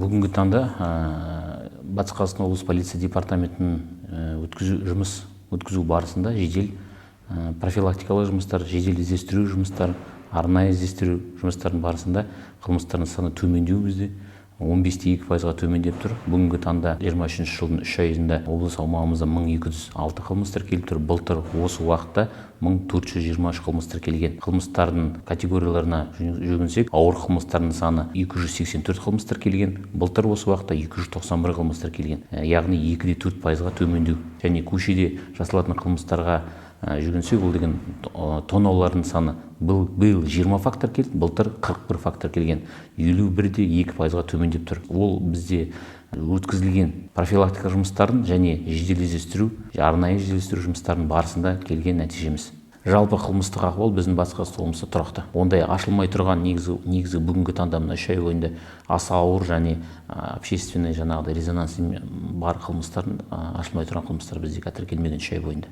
Бүгінгі таңда Батыс Қазақстан облысы полиция департаментінің өткізу жұмыс өткізу барысында жедел профилактикалық жұмыстар, жедел іздестіру жұмыстары, арнайы іздестіру жұмыстарының барысында қылмыстардың саны төмендеу бізде 15,2%-ға төмендеп тұр. Бүгінгі таңда 23-жылдың 3 айында облыс аумағымызда 1206 қылмыс тіркеліп тұр. Былтыр осы уақытта 1423 қылмыс тіркелген. Қылмыстардың категорияларына жүгінсек, ауыр қылмыстардың саны 284 қылмыс тіркелген, былтыр осы уақытта 291 қылмыс тіркелген, яғни 2,4%-ға төмендеу. Және көшеде жасалатын қылмыстарға жүгінсек, ол деген тонаулардың саны биыл 20 факт тіркелді, былтыр 41 факт тіркелген, 51,2%-ға төмендеп тұр. Ол бізде өткізілген профилактика жұмыстарын және жедел іздестіру, арнайы іздестіру жұмыстарының барысында келген нәтижеміз. Жалпы қылмыстық ахуал біздің Батыс Қазақстан облысында тұрақты. Ондай ашылмай тұрған негізгі бүгінгі таңда мына 3 ай бойында аса ауыр және общественный, жаңағыдай резонанс бар қылмыстардың, ашылмай тұрған қылмыстар бізде тіркелмеген 3 ай бойында.